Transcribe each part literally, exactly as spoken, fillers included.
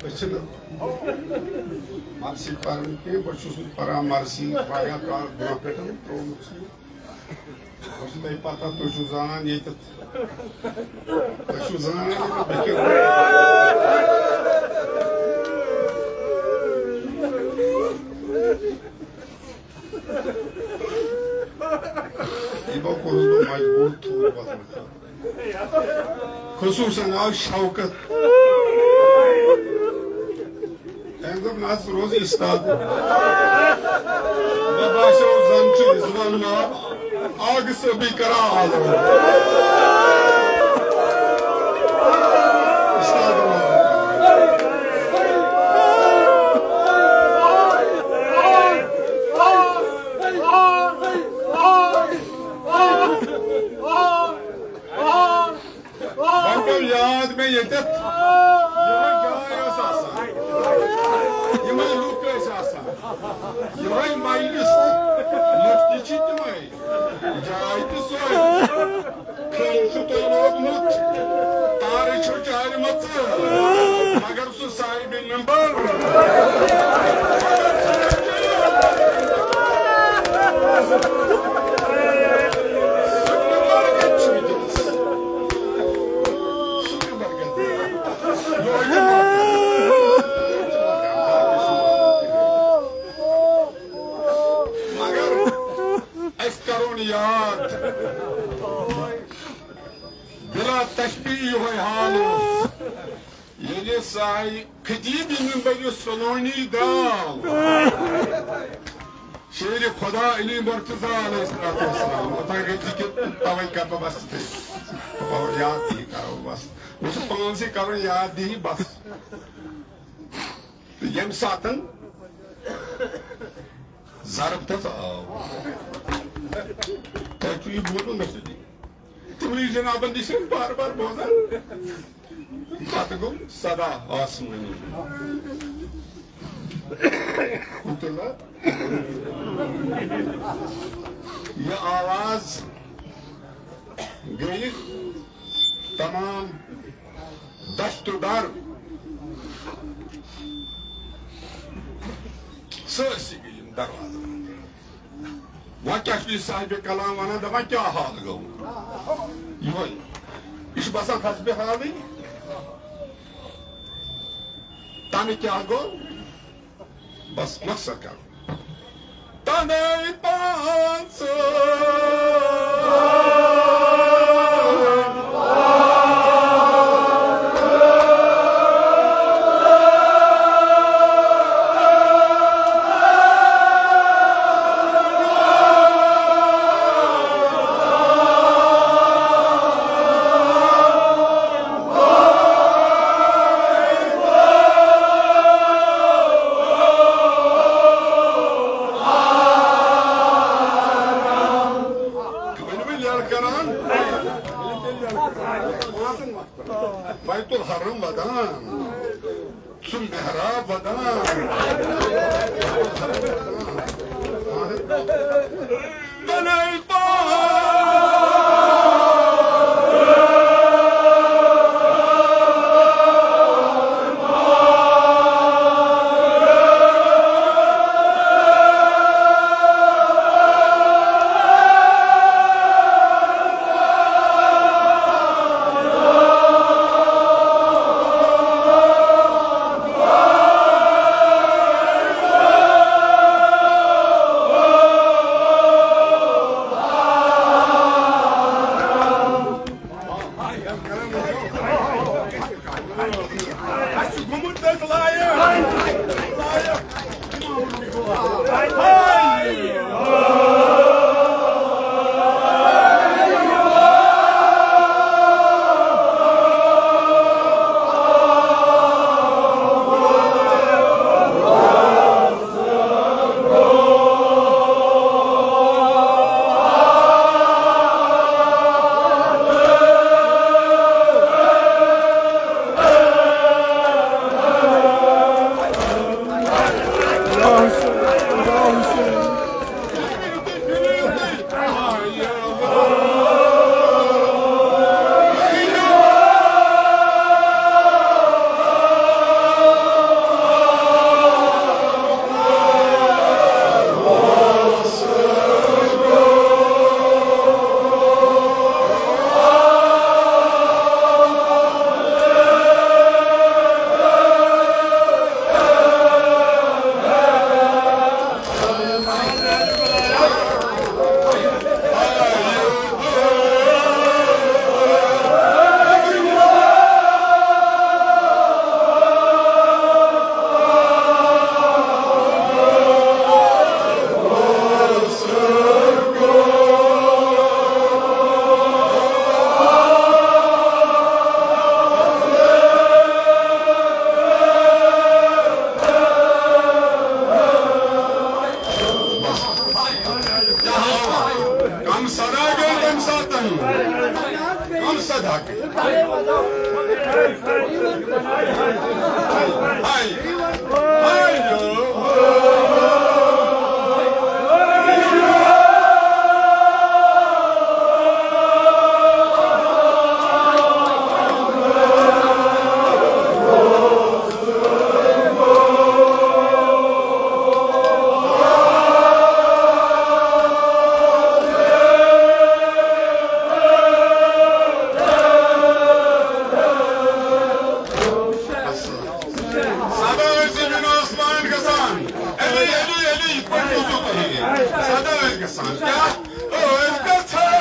أسۍ چھِنہٕ مرثی پران کینٛہہ، بہٕ چھُس نہٕ پران مرثی واریاہ کال برونٛہہ پٮ۪ٹھ ترٛوومُت چھُ یہِ۔ بہٕ چھُس تۄہہِ پتہ، تُہۍ چھِو زانان ییٚتٮ۪تھ، تُہۍ چھِو زانان ییٚتٮ۪تھ بہٕ کیٛاہ یِمو کوٚرُس بہٕ مجبوٗر توٗرۍ وۄتھنہٕ خٲطرٕ۔ خصوٗصاً آو شوکت۔ أمۍ دوٚپ، "نہ حظ، روز استاد۔" مےٚ باسیو زن چھُ رضوان ماب آگہٕ سٲبٕے کران آلو۔ استاد روز۔ وۄنۍ پیوٚو یاد مےٚ ییٚتٮ۪تھ، یِمَے جاے ٲس آسان، یِمَے لُکھ ٲسۍ آسان، یِمَے مجلس، لُکھ تہِ چھِ تِمَے، جاے تہِ سۄے۔ کھٔنۍ چھُ تۄہہِ لوگمُت، تارٕ چھو چارِ مژٕ، مگر سُہ صاحبِ ممبر۔ مگر أسۍ کرون یاد، بلا تشبیہ یِہوٚے حال اوس۔ ییٚلہِ ساے خطیب ممبر یُس سلونی درٛاو، شیرِ خدا علی مرتضیٰ علیہ الصلوۃ والسلام، اوٚتام گٔے ذِکِر، تَوَے کَرٕ بہٕ بَس یِتھَے۔ بہٕ یاد دِہی کَرو بَس۔ مےٚ چھُ پانسٕے کَرُن یاد دِہی بَس۔ تہٕ ییٚمہِ ساتَن ضرب تَتھ آو، تۄہہِ چھُ یہِ بوٗزمُت، مےٚ چھُ تِمنٕے جنابن نِش ٲسۍ بار بار بوزان۔ پتہٕ گوٚو صدا آسمٲنی۔ کُنتُلہ۔ یہِ آواز گٔیہِ تمام دشت و در۔ سٲرسٕے گٔے یِم دروازٕ۔ وۄنۍ کیٛاہ چھُ یہِ صاحبِ کلام وَنان، دَپان کیٛاہ حال گوٚو؟ یِہوٚے۔ یہِ چھُ باسان حسبِ حالٕے۔ تَمہِ کیٛاہ گوٚو؟ بس مقصد کَرُن۔ تَنے پانٛژھ۔ ؤنِو وۄنۍ یَلہٕ کران۔ بیت الحرم ودان۔ سُہ محراب ودان۔ بنٲے پاک۔ سدا ٲسۍ زٔمیٖن آسمان گژھان۔ علی، علی، علی، یِتھ پٲٹھۍ روٗزِو تُہۍ۔ سدا ٲسۍ گژھان۔ کیٛاہ؟ ٲسۍ گژھان۔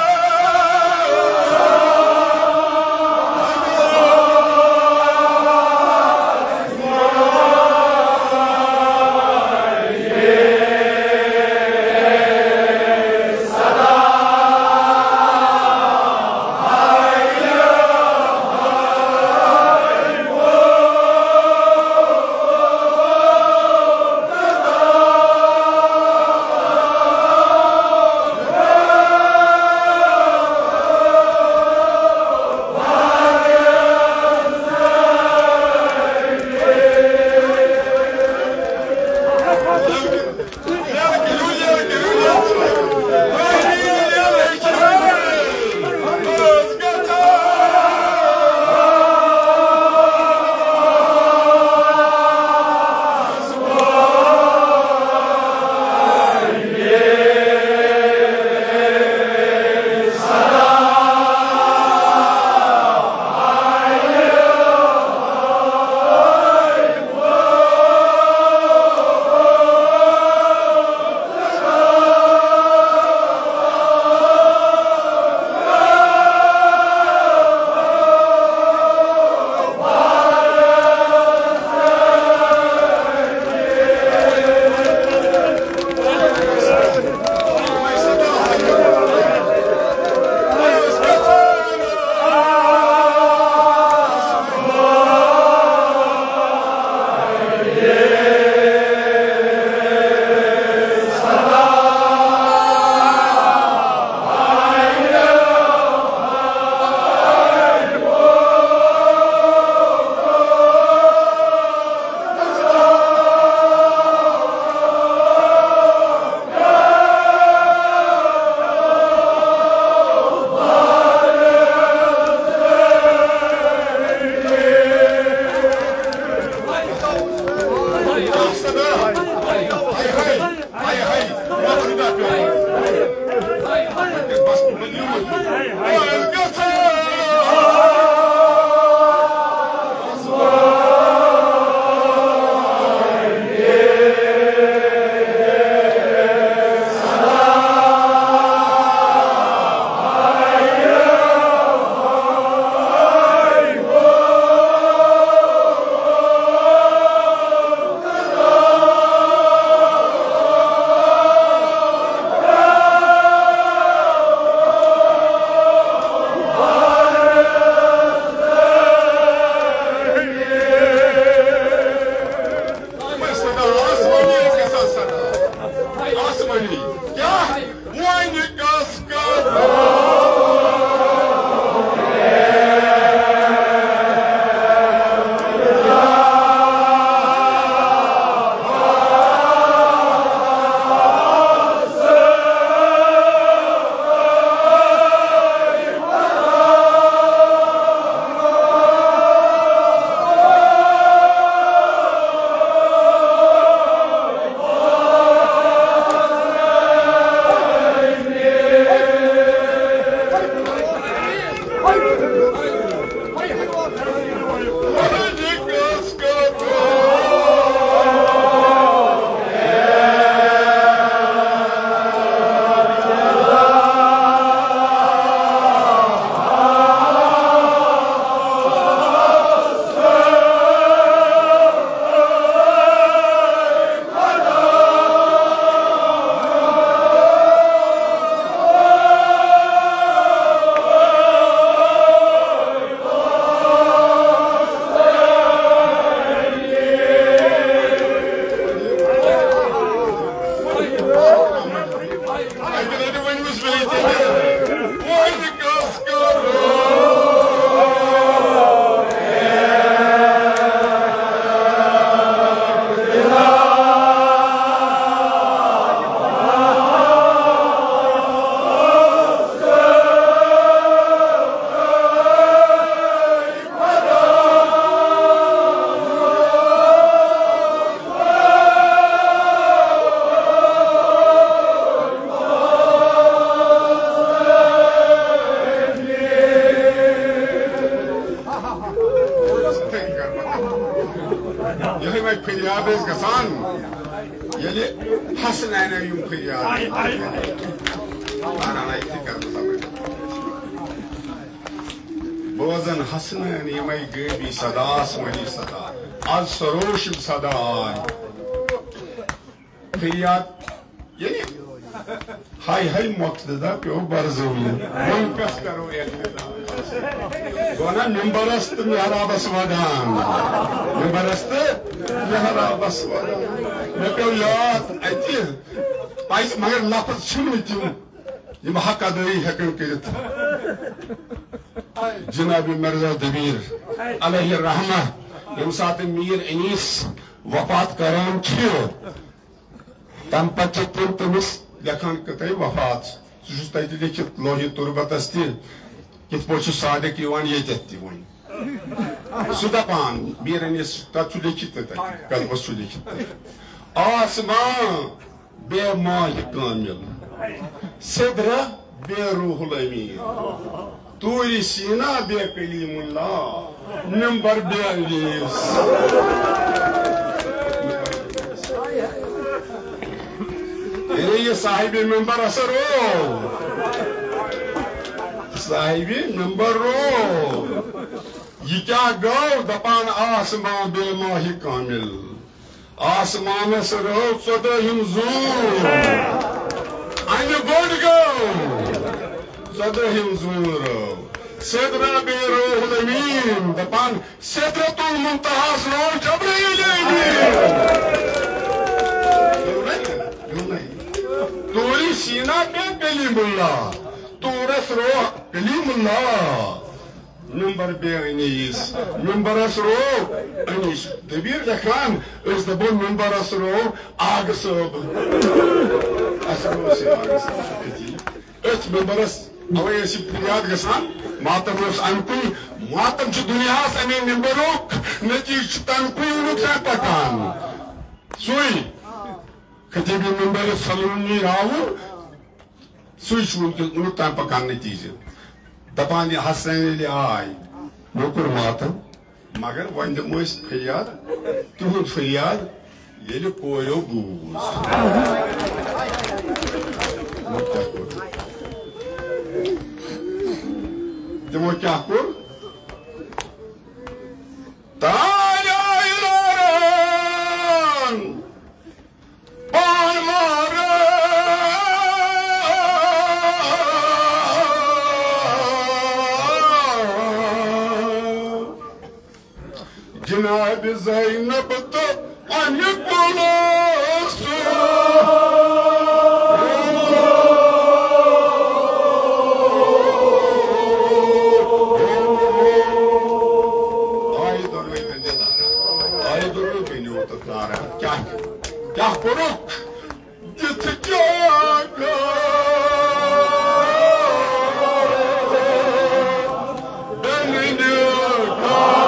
یِہوٚے وۄنۍ فریاد ٲسۍ گژھان، ییٚلہِ حسنینو یِم فریاد۔ اَہَن، اَتہِ تہِ کَرٕ بہٕ زبٲنۍ۔ بوزن حسنین یِمے غٲبی صدا، آسمٲنی صدا، از سروش یِم صدا آے۔ فریاد، یعنی، ہاے ہاے مقتدا پیو برزوٕنۍ۔ وۄنۍ کس کرو اعتدال؟ گوٚو نا ممبرس تہٕ محرابس ودان۔ ممبرس تہٕ محرابس ودان۔ مےٚ پیو یاد اتہِ، پزِ، مگر لفظ چھِنہٕ تِم، یِم حق ادٲیی ہٮ۪کن کٔرِتھ۔ جناب مرزا دبیر علیہ الرحمہ، ییٚمہِ ساتہٕ میٖر انیس وفات کران چھِ، تَمہِ پتہٕ چھِ تِم تٔمِس لیکھان کِتابہِ وفات۔ سُہ چھُس تَتہِ لیکھِتھ لوہہِ تُربتس تہِ، کِتھ پٲٹھۍ چھُ صادق یِوان ییٚتٮ۪تھ تہِ وۄنۍ۔ سُہ دَپان، میٖر انیس، تَتھ چھُ لیکھِتھ تہِ تَتہِ، قلبس چھُ لیکھِتھ تَتہِ۔ آسمان بے ماہِ کامل، سدرہ بے روح الامین، طور سینا بے کلیم اللہ، ممبر بے انیس۔ یعنی یہِ صاحب ممبر اثر ہو، صاحب ممبر ہو۔ یہِ کیٛاہ گوٚو؟ دپان آسمان بے ماہِ کامل۔ آسمانس رٲو ژۄدٲہِم زوٗن۔ انہِ گوٚٹ گوٚو ژۄدٲہِم زوٗن رٲو۔ سدرہ بے روح الامین۔ دپان سدرۃ المنتہاہس رٲو جبرائیل امین۔ طور سینا بے کلیم اللہ۔ طورس رٲو کلیم اللہ۔ ممبر بے انیس، ممبرس رٲو انیس۔ دبیر لیکھان، أسۍ دپو ممبرس رٲو آگہٕ صٲب۔ اَسہِ رٲو سُہ آگہٕ صٲب۔ أتھۍ ممبرس اوے ٲسۍ یہِ فریاد گژھان، ماتم اوس اَمہِ کُے، ماتم چھُ دُنیاہس اَمے ممبرُک، نتیجہٕ چھُ تَمہِ کُے وُنیُک تام پکان۔ سُے خطیب ممبر سلوٗنی راوُن، سُے چھُ وٕنکیٚس وُنیُک تام پکان نتیجہٕ۔ دپان یہِ حسنین ییٚلہِ آے، مےٚ کوٚر ماتم، مگر وۄنۍ دِمو أسۍ فریاد، تِہُنٛد فریاد ییٚلہِ کوریو بوٗز۔ تِمو کیٛاہ کوٚر؟ تِمو کیٛاہ کوٚر؟ تارے لاران پان ماران۔ جناب زینب تہٕ اَمہِ کُلثوم۔ آیہِ دۄنوَے بٔنۍ لاران، آیہِ دۄنوَے بٔنۍ اوتَتھ لاران۔ کیٛاہ، کیٛاہ کوٚرُکھ؟ دِتھ جاگہ بینہِ نِکاح۔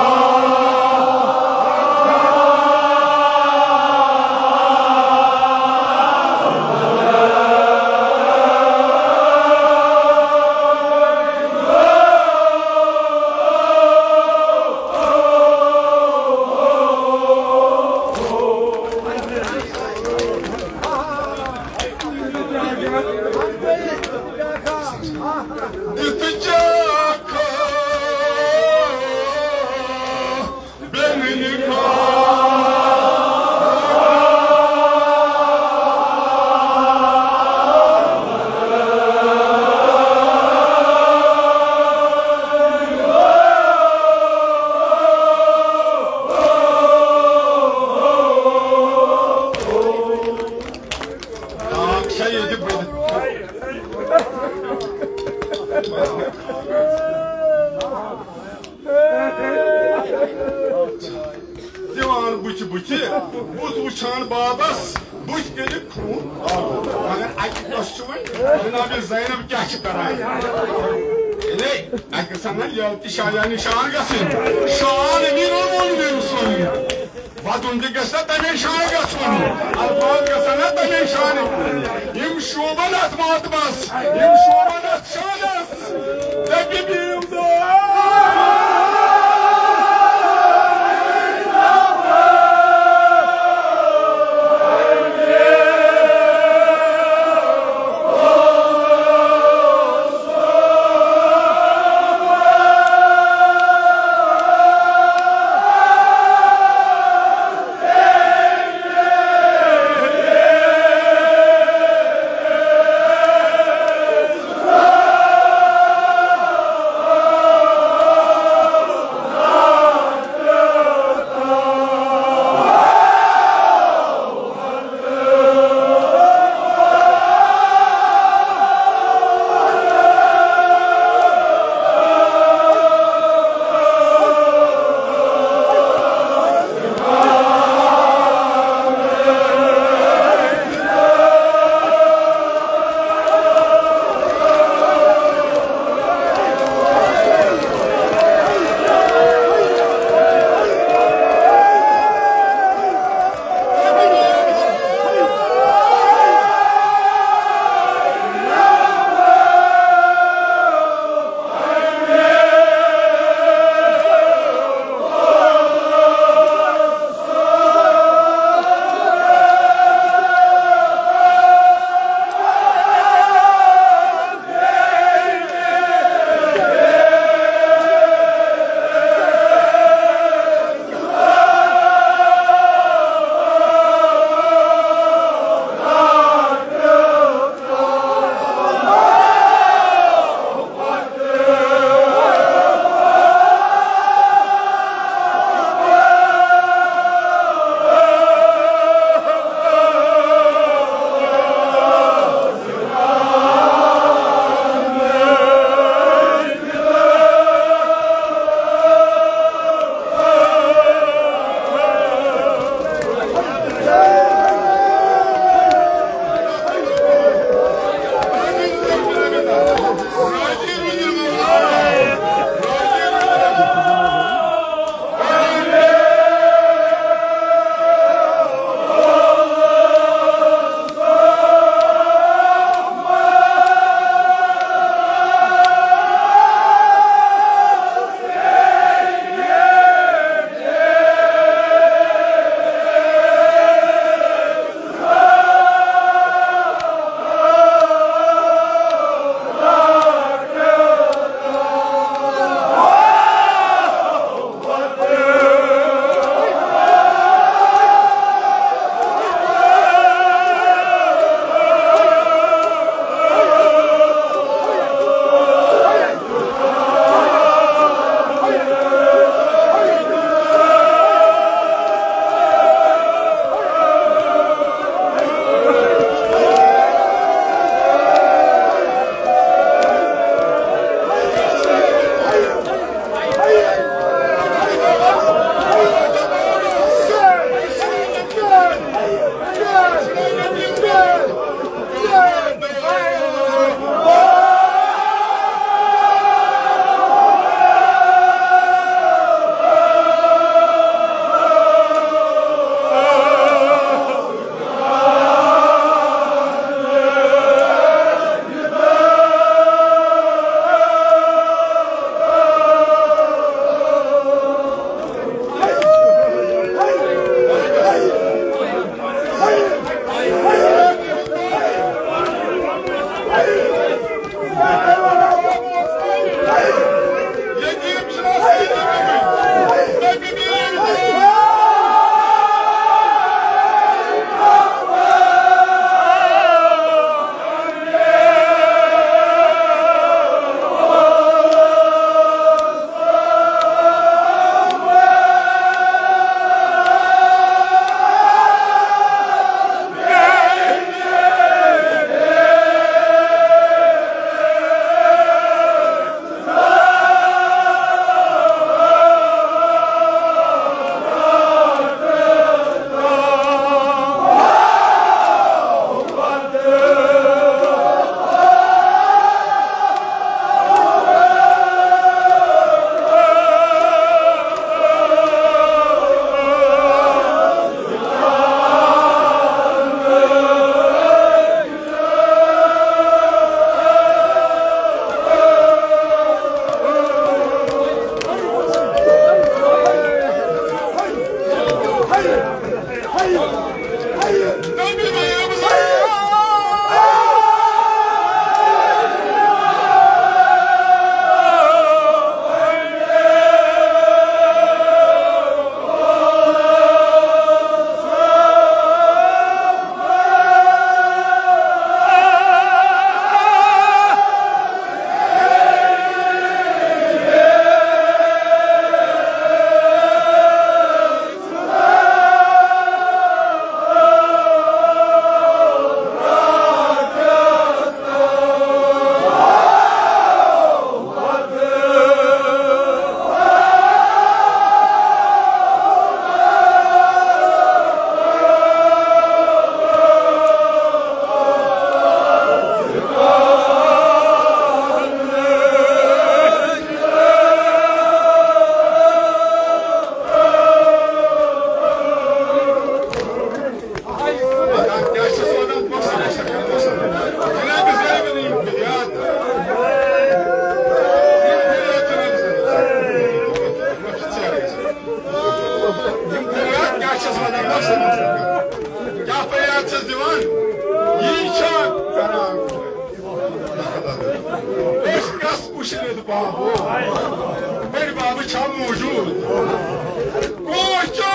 دِتھ جاکھا بینہِ نِکاح۔ دِوان بُتھِ بُتھِ، بُتھ وٕچھان بابس، بُتھِ کٔرِتھ خوٗن آلوٗد۔ مگر اَتہِ کۄس چھُ وۄنۍ؟ جناب زینب کیٛاہ چھِ کران؟ یعنی، اَتہِ گژھن نا یَلہٕ تہِ شایان نِشان گژھٕنۍ۔ شان امیر المومنین سُنٛد۔ وَدُن تہِ گژھِ نا تَمے شان گژھُن۔ الفاظ گژھن نا تَمے شان۔ یِم شوٗبن اَتھ ماتمس، یِم شوٗبن اَتھ شانس۔ دَپہِ بیٚیِم دۄہ۔ کیٛاہ فریاد چھَس دِوان؟ یی چھا کران؟ أسۍ کس پُشرِ بابو؟ بٔڑۍ بابہٕ چھا موجود؟ کوچن۔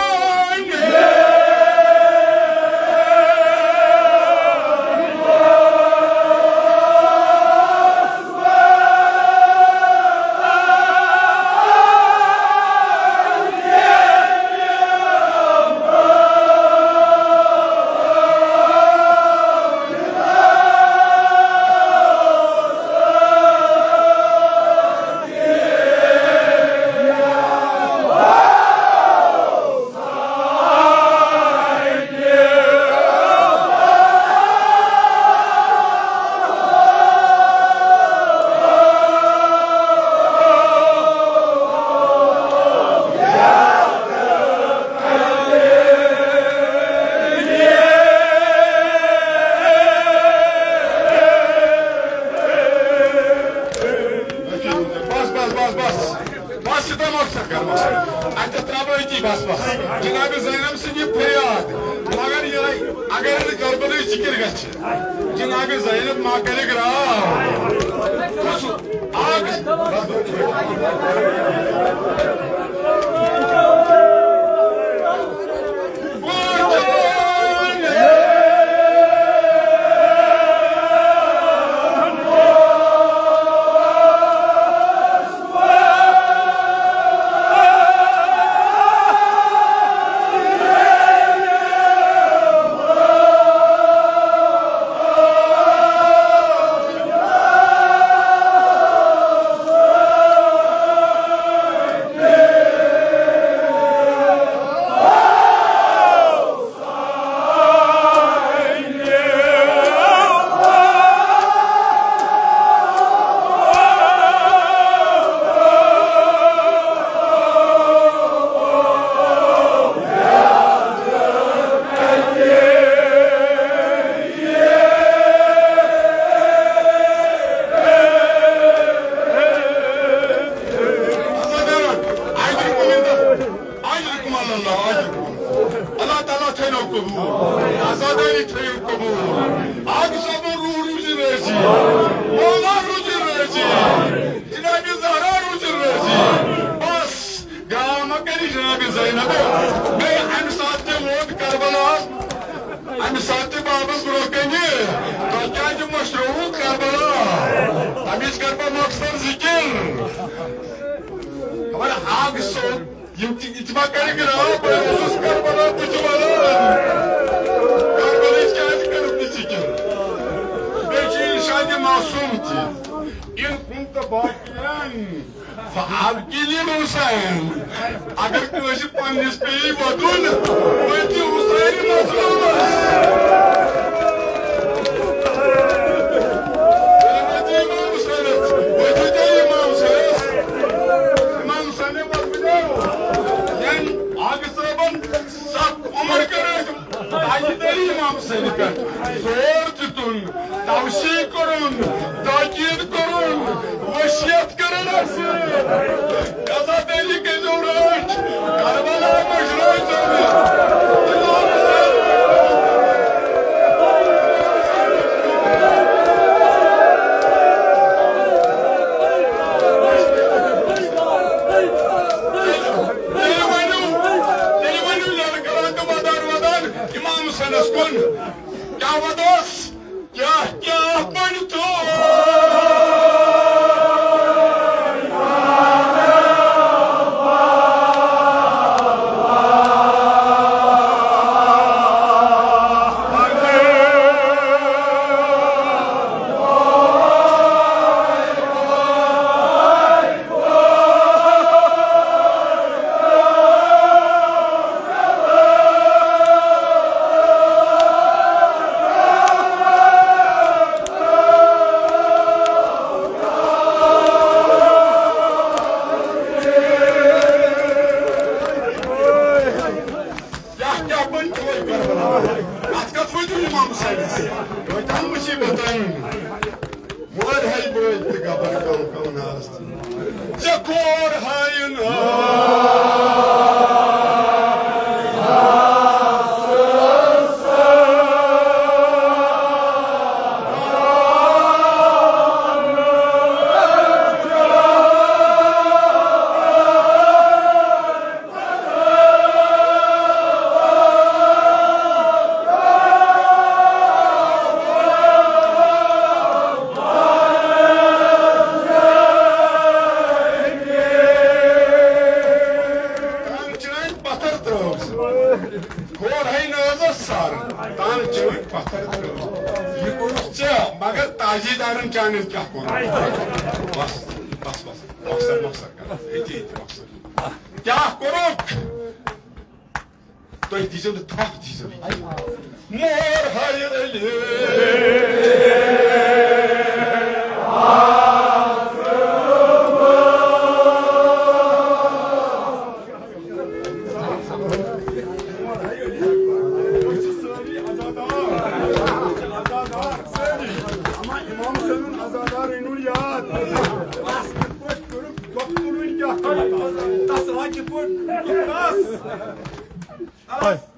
بس، بس، بس، بس۔ بس، یہِ تۄہہِ مۄخصر کر مۄخصر۔ اتہِ ترٛاوو أتی، بس، بس۔ جناب زینب سٕنٛدِ فریاد، مگر یہِ اگر نہٕ کربلٕچ ذکر گژھِ، جناب زینب ما کرِ گراو۔ کُس اکھ؟ بس، بس۔ اجرکم علی اللہ، اجرکم۔ اللہ تعالیٰ تھٲینو قبول۔ عزاداری تھٲیِو قبول۔ آقا صٲبُن روح روٗزِن رٲضی۔ مولا روٗزِن رٲضی۔ جناب زہرا روٗزِن رٲضی۔ بس، گام کٔرِو جناب زینب۔ بیٚیہِ اَمہِ ساتہٕ تہِ ووت کربلا۔ اَمہِ ساتہٕ تہِ بابس برونٛہہ کنہِ۔ تۄہہِ کیٛازِ مٔشرووُ کربلا؟ تَمِچ کر بہٕ مۄخصر ذِکِر۔ خبر آقا صٲب یِم تہِ، یہِ تہِ ما کرِ گراو، بہٕ اوسُس کربلا، بہٕ چھُ وَنان۔ کربلٕچ کیٛازِ کٔرٕکھ نہٕ ذِکِر؟ بیٚیہِ چھُ اِرشادِ معصوم تہِ۔ اِن کُنتَ باقیاً فابقِ لِلحسین۔ اگر کٲنٛسہِ پننِس پیٚیہِ وَدُن، وۄنۍ چھُ حسین مظلومس۔ تیٚلہِ وۄنۍ چھُ امام حسینس، وۄنۍ چھُ تیٚلہِ امام حسینس۔ امام حسین وۄتھ بنیو، ییٚمۍ آقا صٲبن ستھ عمر کٔرۍ، تاجدٲری امام حسین پٮ۪ٹھ زور دیُتُن، توصیہ کوٚرُن، تاکید کوٚرُن، وصیت کٔرٕن اَسہِ۔ عزادٲری کٔرۍزیو رٲچھ، کربلا مٔشرٲوزیو نہٕ۔ تیٚلہِ ؤنِو، تیٚلہِ ؤنِو لڑکہٕ لڑکہٕ ودان ودان امام حسینس کُن۔ کیٛاہ کھور ہے نہٕ حظ ٲس سارن، تان چٲنۍ پتھر ترٲو۔ یہِ کوٚرُتھ ژےٚ، مگر تاجی دارن چانٮ۪ن کیٛاہ کوٚرُتھ؟ بس، بس، بس، مۄخصر، مۄخصر کر، ییٚتی، ییٚتی مۄخصر۔ کیٛاہ کوٚرُکھ؟ تُہۍ دیٖزیو نہٕ تھپھ، دیٖزیو نہٕ کینٛہہ۔ مور ہایہِ علی۔ أسۍ چھِ سٲری عزادار۔ أسۍ چھِ عزادار سٲری۔ اما امام حسینُن عزادار أنِو یاد۔ تس کِتھ پٲٹھۍ کوٚرُکھ، وۄتھ تُلوٕنۍ کیٛاہ کوٚرُکھ؟ تس آو کِتھ پٲٹھۍ کوٚرُکھ تس؟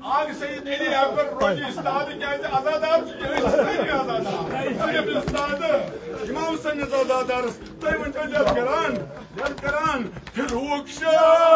آگ سید علی اکبر روزی استاد کیازِ عزادار چھُ؟ یہِ أسۍ چھِ سٲری عزادار۔ صرف استاد۔ امام حسینس عزادارس تُہۍ ؤنۍتو یَتھ کران، یَتھ کران، پھِرُک شاہ۔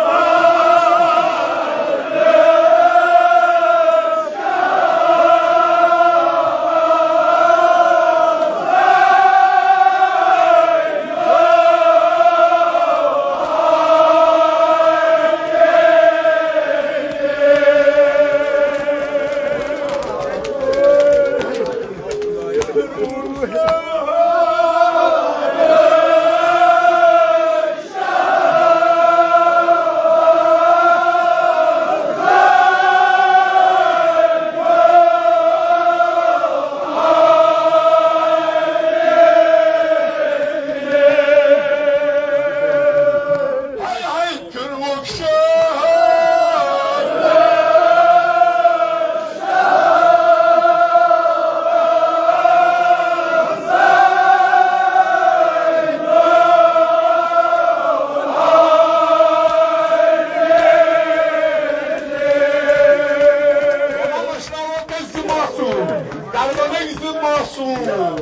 کربلٕکۍ زٕ معصوم،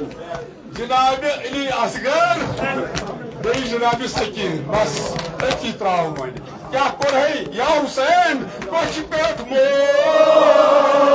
جناب علی اصغر، بیٚیہِ جناب سکین، بس أتی ترٛاو وۄنۍ۔ کیٛاہ کوٚر ہے یا حسین، کۄچھِ پٮ۪ٹھ مور۔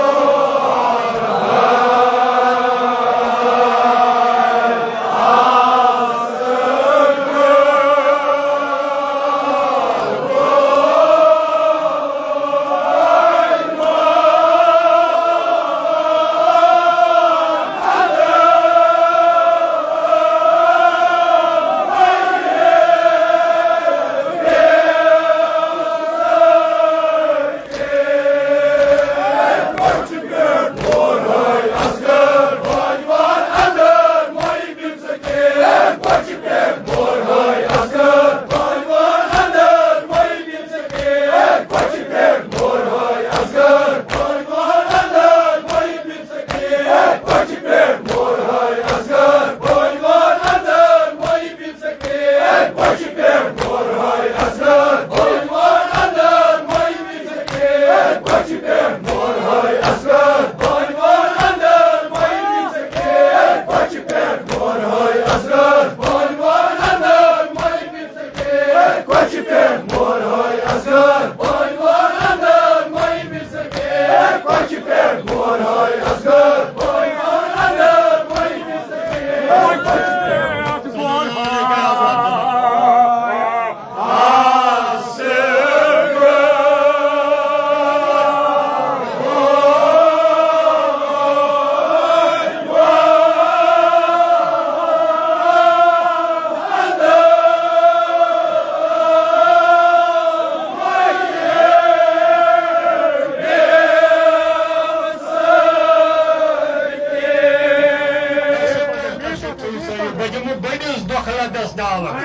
بہٕ دِمہٕ بٔڑِس دۄکھلَتَس دعوت۔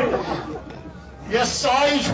یۄس ساے چھُ